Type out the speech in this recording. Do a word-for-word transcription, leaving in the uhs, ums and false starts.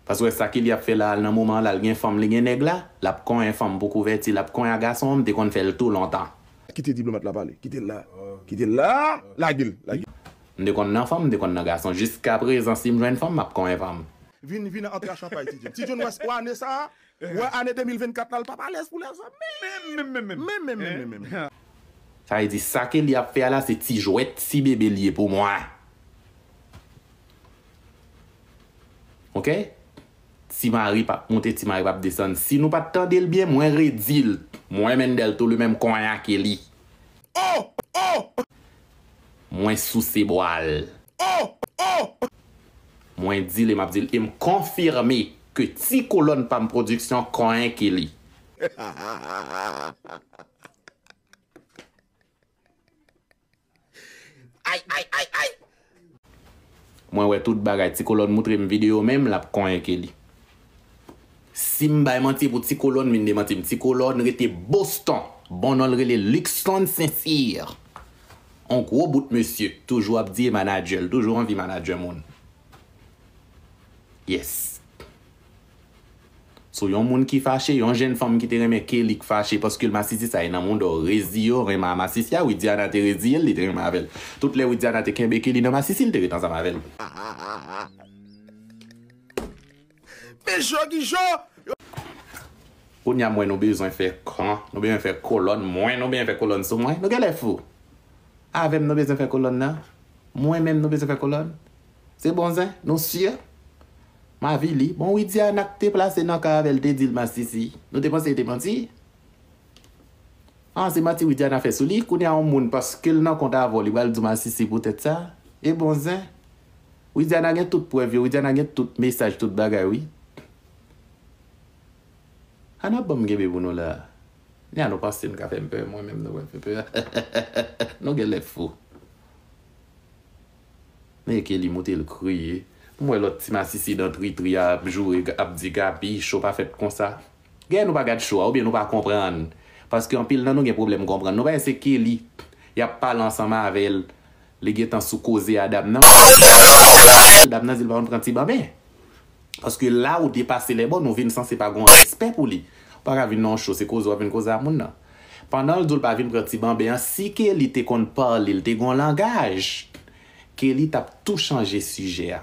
Paske sa Kelly ap fè la, al nan moman la, l gen fanm, li gen nèg la, l ap konyen fanm pou kouvèti, l ap konyen gason, m te konn fè l tou lontan. Kite diplomat la pale. Kite l la. Kite l la. Lage l. Lage l. M te konn nan fanm, m te konn nan gason. Jiska prezan, si m jwenn fanm, m ap konyen fanm. Vin, vin antre a chanpay, Ti John. Ti John, wè, wè ane sa a, wè ane de mil vennkat la, l p ap alèz pou lèzòm. Menm, menm, menm, menm. Menm, menm, menm, menm, menm. Sa vle di, sa Kelly ap fè a la, se ti jwèt, ti bebe l ye pou mwen. Oke? Ti mari p ap monte, ti mari p ap desann. Si nou pa t tande l byen, mwen redi l. Mwen, Mendel Tolu, menm konyen Kelly. Oh! Oh! Mwen souse bwa l. Oh! Oh! Mwen di l e m ap di l, e m konfime ke Ti Kolòn pa m pwodiksyon konyen Kelly. Ay, ay, ay, ay! Mwen wè tout bagay. Ti Kolòn moutre m videyo menm, l ap konyen Kelly. Si m bay manti pou Ti Kolòn, vin demanti m. Ti Kolòn rete Boston. Bon non l rele Luxton Saint-Cyr. On gwo bout mesye. Toujou ap di e manadjè l. Toujou anvi manadjè moun. Yes. So, yon moun ki fache, yon jenn fanm ki te renmen Kelly k fache paske l masisi, sa e nan mouda w rezi yo, renmen a masisi a, Widiana te reziye l, li te renmen avè l. Tout lè Widiana te kenbe Kelly nan masisi, li te ret ansanm avè l. Men jo ki jo! Kounye a m wè nou bezwen fè kan, nou bezwen fè kolòn, mwen nou bezwen fè kolòn sou mwen, nou genlè fou. Avè m nou bezwen fè kolòn nan? Mwen menm nou bezwen fè kolòn? Se bon zen? Nou si? M avili. Bon, Widiana k te plase nan ka avè l te di l masisi. Nou te panse e te manti? Ah, se manti Widiana fè sou li. Kounye a yon moun, paske l nan kont avè w, li pral di w masisi poutèt sa? E bon zen? Widiana gen tout prèv yo, Widiana gen tout mesaj, tout bagay, wi. An ap ban m kenbe pou nou la. Nya nou panse n ka fè m pè, mwen menm nou wè m fè pè. Nou genlè fou. Men Kelly moute l kriye. M wè lòt ti masisi dan tritri a ap joure, ap di Gaby, cho pa fèt konsa. Gen nou pa gad cho a, oubyen nou pa konprann. Paske anpil nan nou gen pwoblèm konprann. Nou pa wè se Kelly, y ap pale ansanm avè l. Li gentan sou koze a dam nan. Dam nan di l pa konn pran ti banben. Paske la ou depase lè bò, nou vin sanse pa gon respè pou li. Ou pa ka vin nan yon cho, se koze w ap vin koze a moun nan. Pandan l di w l pa vin pran ti banben an, si Kelly te konn pale, l te gon langaj, Kelly t ap tou chanje sijè a.